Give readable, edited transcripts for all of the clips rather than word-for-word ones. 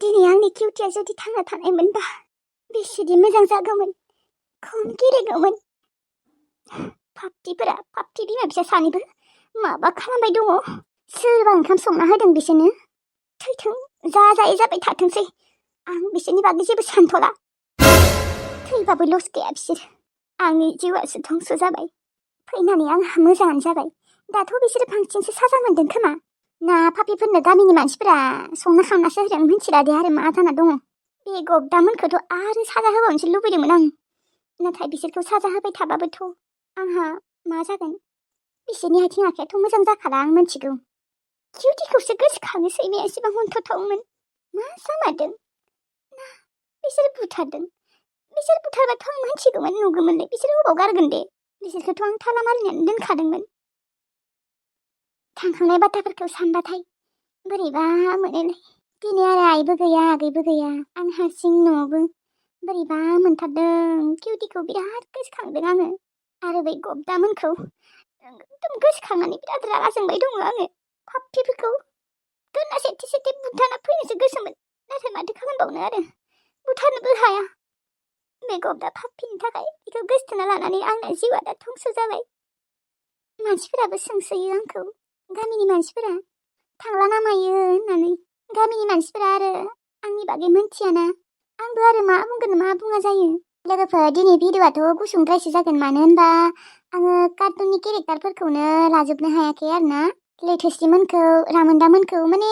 दिनै आंनि किउटिया जुदि थांना थानायमोनबा बेसेदि मोजां जागौमोन, खम गेलेगौमोन। पाप्ति बिमा फिसा सानैबो माबा खालामबाय दङ। सोरबा ओंखाम संना होदों बिसोरनो। थैथों, जा जायै जाबाय थाथोंसै। आं बिसोरनि बागै जेबो सानथ'ला। थैबाबो लस गैया बिसोर। आंनि जिउआसो धंस जाबाय। फैनानै आंहा मोजाङानो जाबाय। दाथ' बिसोरो बांसिनसो साजा मोनदों खोमा। ना पापिफोरनो गामिनि मानसिफोरा संना खावनासो होदों, मिथिला दे आरो मा जाना दङ। बे गब्दामोनखौथ' आरो साजा होबावनोसो लुबैदोंमोन आं। नाथाय बिसोरखौ साजा होबाय थाबाबोथ' आंहा मा जागोन। बिसोरनि आथिं आखायाथ' मोजां जाखाला, आं मिथिगौ। किउटिखौसो गोसोखाङो सैमाया एसेबां अनथावथावमोन। मा जामारदों? ना बिसोर बुथारदों? बिसोर बुथारबाथ' आं मिथिगौमोन, नुगौमोनलै। बिसोर अबाव गारगोन दे? बिसोरखौथ' आं थाला मारिनानै दोनखादोंमोन। थांखांनाय बाथ्राफोरखौ सानबाथाय बोरैबा मोनोलै। दिनै आरो आइबो गैया, आगैबो गैया। आं हारसिं न'आवबो बोरैबा मोनथारदों। किउटिखौ बिराद गोसोखांदों आङो। आरो बै गब्दामोनखौ एकदम गोसोखांनानै बिराद रागा जोंबाय दङ आङो। पाप्पिफोरखौ गोना सेथि बुथारना फैनोसो गोसोमोन। नाथाय माथो खालामबावनो आरो, बुथारनोबो हाया। बे गब्दा पाप्पिनि थाखाय बेखौ गोसोथोना लानानै आंना जिउआ दा धंस जाबाय। मानसिफोराबो सोंसोयो आंखौ, गामिनि मानसिफोरा थांला ना मायो होननानै। गामिनि मानसिफोरा आरो आंनि बागै मोनथियाना। आंबो आरो मा बुंगोन मा बुङा जायो। लोगोफोर, दिनै भिडिअ'आथ' गुसुंद्रायसो जागोन। मानो होनबा आङो कार्टुननि केरेक्टारफोरखौनो लाजोबनो हायाखै आरोना। लैथोस्रिमोनखौ, रामोन्दामोनखौ माने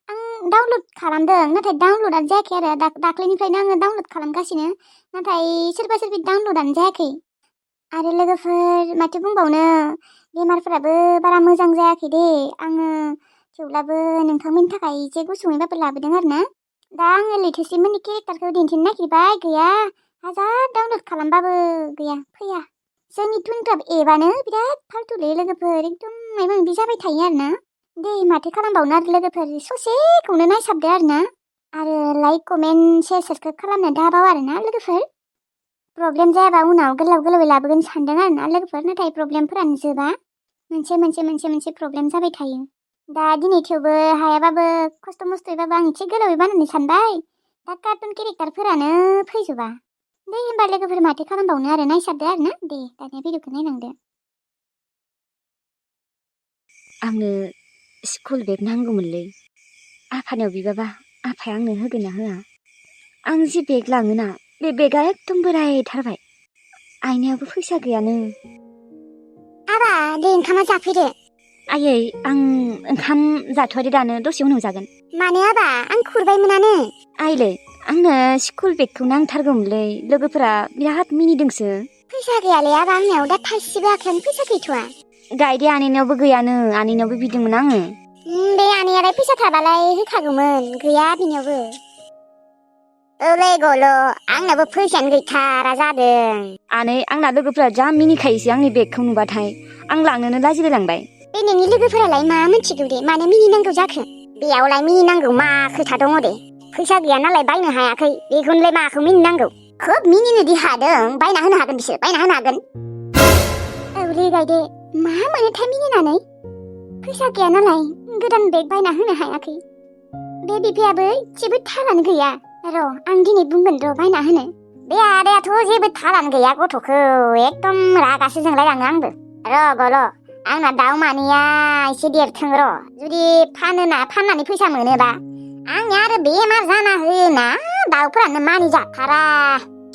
आं डाउनलड खालामदों, नाथाय डाउनलडआनो जायाखै आरो। दाख्लैनिफ्रायनो आङो डाउनलड खालामगासिनो, नाथाय सोरबा सोरबि डाउनलडआनो जायाखै। आरो लोगोफोर, माथो बुंबावनो, बेमारफोराबो बारा मोजां जायाखै दे। आङो थेवब्लाबो नोंथांमोननि थाखाय एसे गुसुङैबाबो लाबोदों आरोना। दा आङो लैथोस्रिमोननि केरेक्टारखौ दिन्थिनो नागिरबाय, गैया। हाजार डाउनलड खालामबाबो गैया, फैया। जोंनि टुइनटाब एपआनो बिराद फाल्तुलै लोगोफोर, एकदम माबा माबि जाबाय थायो आरोना। दे माथो खालामबावनो आरो लोगोफोर, ससेखौनो नायसाबदो आरोना। आरो लाइक, कमेन्ट, शेयार, साबस्क्राइब खालामनो दाबाव आरोना लोगोफोर। प्रब्लेम जायाबा उनाव गोलावै लाबोगोन सानदों आरोना लोगोफोर। नाथाय प्रब्लेमफोरानो जोबा, मोनसे प्रब्लेम जाबाय थायो। दा दिनै थेवबो हायाबाबो खस्थ' मस्थ'यैबाबो आं एसे गोलावै बानायनो सानबाय। दा कार्टुन केरेक्टारफोरानो फैजोबा। दे होमबा लोगोफोर, माथो खालामबावनो आरो, नायसाबदो आरोना। दे दानिया भिडिअखौ नायलांदो। आंनो स्कुल बेग नांगौमोनलै। आफानियाव बिबाबा आफाया आंनो होगोन ना होआ? आं जि बेग लाङोना, बे बेगा एकदम बोरायथारबाय। आइनायाबो फैसा गैयानो। आबा, दे ओंखामा जाफैदो। आयै, आं ओंखाम जाथ'वाखै दानो, दसे उनाव जागोन। मानो आबा? आं खुरबायमोनानो। आइलै, आंनो स्कुल बेगखौ नांथारगौमोनलै। लोगोफोरा बिराद मिनिदोंसो। फैसा गैयालै आबा, आंनियाव दा थाइसेबो आखायावनो फैसा गैथ'वा। गायदे, आनैनावबो गैयानो। आनैनावबो बिदोंमोन आङो। बे आनैयालाय फैसा थाबालाय होखागौमोन, गैया बिनियावबो। ओलै गल', आंनाबो फैसायानो गैथारा जादों। आनै, आंना लोगोफोरा जा मिनिखायोसो आंनि बेगखौ नुबाथाय। आं लांनोनो लाजिलायलांबाय। बे नोंनि लोगोफोरालाय मा मिथिगौ दे, मानो मिनिनांगौ जाखो? बेयावलाय मिनिनांगौ मा खोथा दङ दे? फैसा गैया नालाय बायनो हायाखै, बेखौनोलाय माखौ मिनिनांगौ? खोब मिनिनोदि हादों, बायना होनो हागोन बिसोर, बायना होनो हागोन। औलै गायदे, मा मोनोथाय मिनिनानै? फैसा गैया नालाय गोदान बेग बायना होनो हायाखै। बे बिफायाबो जेबो थालानो गैया। र' आं दिनै बुंगोन र' बायना होनो। बे आदायाथ' जेबो थालानो गैया गथ'खौ, एकदम रागासो जोंलायलाङो आंबो। र' गल', आंना दाउ मानैया एसे देरथों र'। जुदि फाननानै फैसा मोनोबा आंनिया आरो बेमार जाना होयोना, दाउफोरानो मानि जाथारा।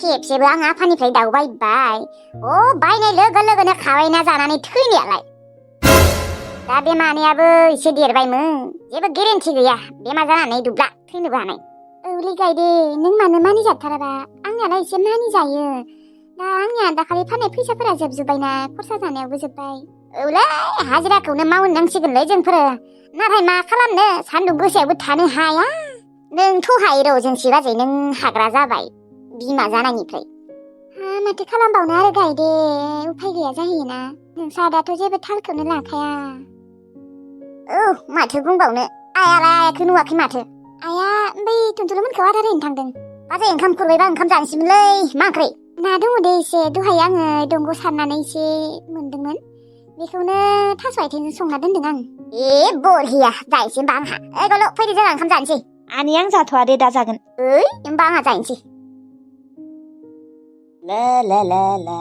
खेबसेबो आं आफानिफ्राय दाउ बायबाय, बायनाय लोगो लोगोनो खावायना जानानै थैनायालाय। दा बे मानैयाबो एसे देरबायमोन, जेबो गेरेन्टि गैया बेमार जानानै दुब्ला थैनोबो हानाय। औलै गायदे, नों मानो मानि जाथाराबा? आंनियालाय एसे मानि जायो। दा आंनिया दाखालि फाननाय फैसाफोरा जोबजोब्बायना, खरसा जानायावबो जोब्बाय। औलै, हाजिराखौनो मावनो नांसिगोनलै जोंफोरो। नाथाय मा खालामनो, सान्दुं गोसायावबो थानो हाया। नोंथ' हायो र' जोंसि बाजै, नों हाग्रा जाबाय बिमा जानायनिफ्राय। माथो खालामबावनो आरो गायदे, उफाय गैया जाहैयोना। नोंसा दाथ' जेबो थालखौनो लाखाया। माथो बुंबावनो, आइयालाय आइयाखौ नुवाखै माथो? आइया बै टुनटुलुमोनखौ आदार होनो थांदों। बाजै ओंखाम खुरबायबा ओंखाम जानोसैमोनलै। मा ओंख्रि? ना दङ दे एसे, दहाय आङो दंग' सारनानै एसे मोनदोंमोन, बेखौनो थास' आथिंजों संना दोनदों आं। बरिया, जायसै होनबा आंहा। गल' फैदो, जोंहा ओंखाम जानोसै। आनै आं जाथ'आ दे दा जागोन। ओइ होमबा आंहा जाहैनोसै। ला ला ला ला।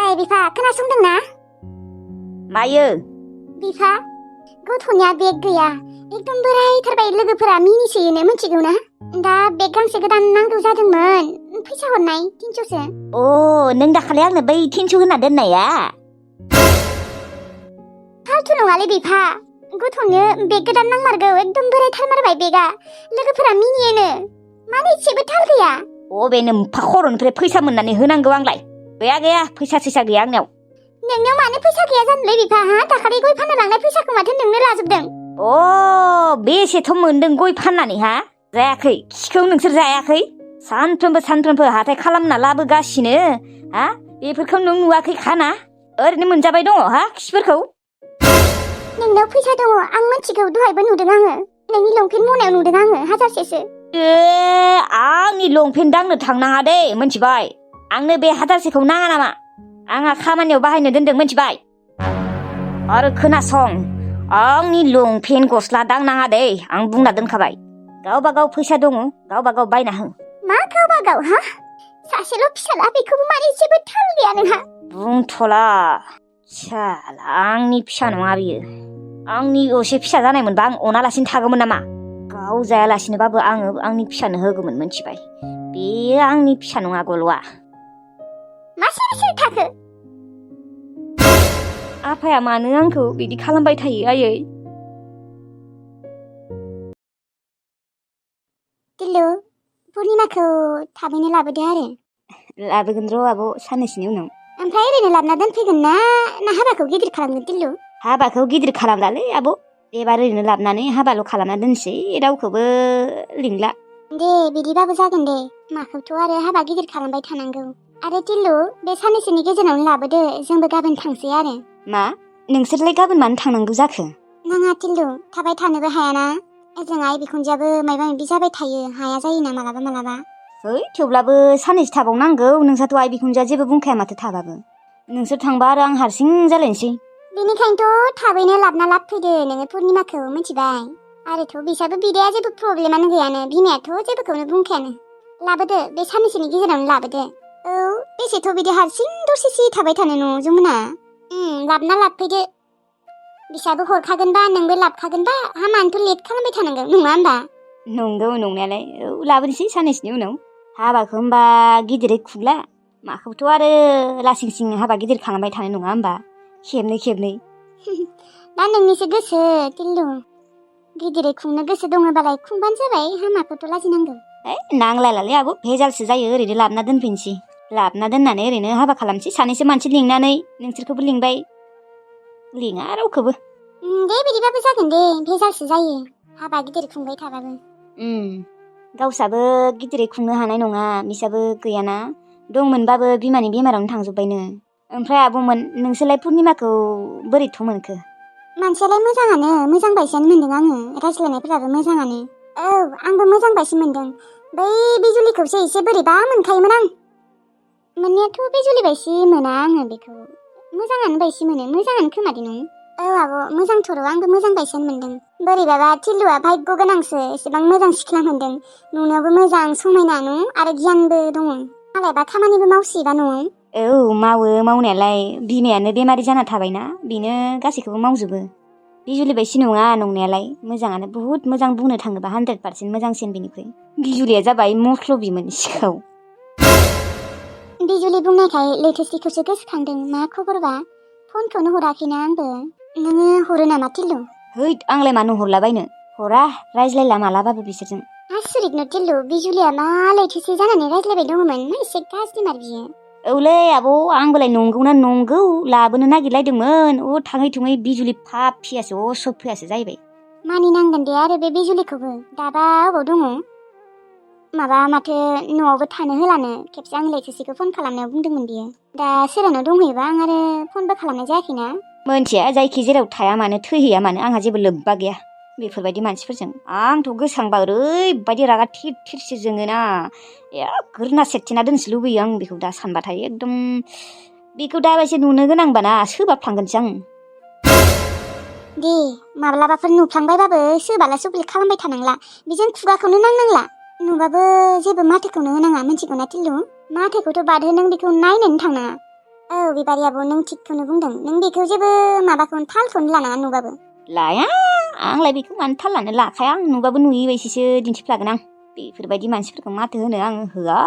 ओइ बिफा खोनासंदोंना? मायो? बिफा गथ'निया बेग गैया एकदम बोरायथारबाय लोगोफोरा मिनिसोयोनो मिथिगौ ना? दा बेग गांसे गोदान नांगौ जादोंमोन फैसा हरनाय 300सो। नों दाखालि आंनो बै 300 होना दोननाया? फालथु नङालै बिफा गथ'नो बेग गोदान नांमारगौ एकदम बोरायथारमारबाय बेगा लोगोफोरा मिनियोनो मानो एसेबो थाल गैया। बे नोम्फा खर'निफ्राय फैसा मोननानै होनांगौ आंलाय। गैया फैसा गैया आंनियाव। नोंनियाव मानो फैसा गैया जानोलै बिफा हा दाखालि गय फाननो लांनाय फैसाखौ माथो नोंनो लाजोबदों। बेसेथ' मोनदों गय फाननानै हा? जायाखै खिखौ नोंसोर जायाखै? सानफ्रोमबो हाथाय खालामना लाबोगासिनो हा? बेफोरखौ नों नुवाखै खाना? ओरैनो मोनजाबाय दङ हा खिफोरखौ? नोंनाव फैसा दङ आं मिथिगौ दहायबो नुदों आङो नोंनि लंपेन्ट मनायाव नुदों आङो 1000सेसो। आंनि लंपेन्ट दांनो थांनाङा दे मिथिबाय? आंनो बे 1000सेखौ नाङा नामा? आंहा खामानियाव बाहायनो दोनदों मिथिबाय? आरो खोनासं आंनि लंपेन्ट गस्ला दांनाङा दे आं बुंना दोनखाबाय। गावबागाव फैसा दङ गावबागाव बायना हो। मा गावबागाव हा? सासेल' फिसाला बेखौबो माने जेबो थाल गैया नोंहा। बुंथ'ला साला आंनि फिसा नङा बियो। आंनि असे फिसा जानायमोनबा आं अनालासिनो थागौमोन नामा? गाव जायालासिनोबाबो आङो आंनि फिसानो होगौमोन मिथिबाय? बेयो आंनि फिसा नङा गल'आ। मा सिरि थाखो? आफाया मानो आंखौ बिदि खालामबाय थायो आयै? दिल्लु पुर्निमाखौ थाबैनो लाबोदो आरो। लाबोगोन र' आब' साननैसोनि उनाव। ओमफ्राय ओरैनो लाबोना दोनफैगोन ना हाबाखौ गिदिर खालामगोन दिल्लु? हाबाखौ गिदिर खालामलालै आब'। एबार ओरैनो लाबोनानै हाबाल' खालामना दोनसै रावखौबो लिंला। दे बिदिबाबो जागोन दे माखौथ' आरो हाबा गिदिर खालामबाय थानांगौ। आरो दिल्लु बे साननैसोनि गेजेरावनो लाबोदो जोंबो गाबोन थांसै आरो। मा? नोंसोरलाय गाबोन मानो थांनांगौ जाखो? नाङा दिल्लु थाबाय थानोबो हायाना। ओजों आइ बिखुनजोआबो माबा माबि जाबाय थायो हाया जायोना मालाबा। थेवब्लाबो साननैसो थाबावनांगौ। नोंसाथ' आइ बिखुनजोआ जेबो बुंखाया माथो थाबाबो। नोंसोर थांबा आरो आं हारसिं जालायनोसै। बेनिखायनोथ' थाबैनो लाबोना लाबोफैदो नोङो पुर्निमाखौ मिथिबाय? आरोथ' बिसाबो बिदाया जेबो प्रब्लेमानो गैयानो बिमायाथ' जेबोखौनो बुंखायानो। लाबोदो बे साननैसोनि गेजेरावनो लाबोदो। औ बेसेथ' बिदि हारसिं दसेसो थाबाय थानो न' जमुना? लाबोना लाबोफैदो। बिसाबो हरखागोनबा नोंबो लाबोखागोनबा हामानोथ' लेट खालामबाय थानांगौ नङा होमबा? नंगौ नंनायालाय लाबोनोसै साननैसोनि उनाव। हाबाखौ होमबा गिदिरै खुंला माखौथ' आरो लासिं सिं हाबा गिदिर खालामबाय थानाय नङा होमबा? खेबनै दा नोंनिसो गोसो दिल्लु। गिदिरै खुंनो गोसो दङबालाय खुंबानो जाबाय हामाखौथ' लाजिनांगौ। नांलायलालै आब' भेजालसो जायो। ओरैनो लाबोना दोनफैनोसै। लाबोना दोननानै ओरैनो हाबा खालामसै सानैसो मानसि लिंनानै। नोंसोरखौबो लिंबाय। लिङा रावखौबो। दे बिदिबाबो जागोन दे भेजालसो जायो हाबा गिदिर खुंबाय थाबाबो। गावसाबो गिदिरै खुंनो हानाय नङा बिसाबो गैयाना। दंमोनबाबो बिमानि बेमारावनो थांजोब्बायनो। ओमफ्राय आब'मोन नोंसोरलाय पुर्निमाखौ बोरैथ' मोनखो? मानसियालाय मोजां बायसानो मोनदों आङो। रायज्लायनायफोराबो मोजाङानो। औ आंबो मोजां बायसो मोनदों। बै बिजुलिखौसो एसे बोरैबा मोनखायोमोन आं। मोननायाथ' बिजुलि बायसि मोना आङो बेखौ। मोजाङानो बायसि मोनो मोजाङानो खोमा दे नों। औ आब' मोजांथ'र' आंबो मोजां बायसानो मोनदों। बोरैबाबा थिल्लुआ भाग्य गोनांसो एसेबां मोजां सिख्ला मोनदों। नुनायावबो मोजां समायना न' आरो गियानबो दङ। मालायबा खामानिबो मावसोयोबा न'आव। औ मावो मावनायालाय बिमायानो बेमारि जाना थाबायना बेनो गासैखौबो मावजोबो। बिजुलि बायसि नङा नंनायालाय मोजाङानो बुहुत मोजां बुंनो थाङोबा 100% मोजांसिन बेनिख्रुइ। बिजुलिया जाबाय मस्लबिमोन सिखाव। बिजुलि बुंनायखाय लैथोस्रिखौसो गोसोखांदों मा खबरबा? फनखौनो हराखैना आंबो। नोङो हरो नामा थिल्लु? आंलाय मानो हरलाबायनो हरा रायज्लायला मालाबाबो बिसोरजों। आसुरित न थिल्लु बिजुलिया मा लैथोसो जानानै रायज्लायबाय दङमोन मा एसे गाज्रिमार बियो। औलै आब' आंबोलाय नंगौना नंगौ लाबोनो नागिरलायदोंमोन थाङै थुङै बिजुलि फाफियासो असभ्यासो जाहैबाय। मानिनांगोन दे आरो बे बिजुलिखौबो दाबा अबाव दङ? माथो न'आवबो थानो होलानो खेबसे आं लैथोसेखौ फन खालामनायाव बुंदोंमोन बियो। दा सोरहानाव दंहैयोबा आं आरो फनबो खालामनाय जायाखैना। मोनथिया जायखि जेराव थाया मानो थैहैया मानो आंहा जेबो लोब्बा गैया बेफोरबायदि मानसिफोरजों। आंथ' गोसोखांबा ओरैबायदि रागा थिर जोङोना गोरना सेरथेना दोनसो लुबैयो आं बेखौ दा सानबाथाय एकदम। बेखौ दाबायसो नुनो गोनांबाना सोबाब थांगोनसो आं। दे माब्लाबाफोर नुफ्लांबायबाबो सोबाला सोबिल खालामबाय थानांला बेजों खुगाखौनो नांनांला नुबाबो जेबो माथोखौनो होनाङा मिथिगौना टिल्लु माथोखौथ' बादहो नों बेखौ नायनोनो थांनाङा औ बिबारि आब' नों थिगखौनो बुंदों नों बेखौ जेबो माबाखौनो थालखौनो लानाङा नुबाबो लाया आंलाय बेखौ मानो थाल लानो लाखाया आं नुबाबो नुयै बायदिसो दिन्थिफ्लागोन आं बेफोरबायदि मानसिफोरखौ माथो होनो आं होआ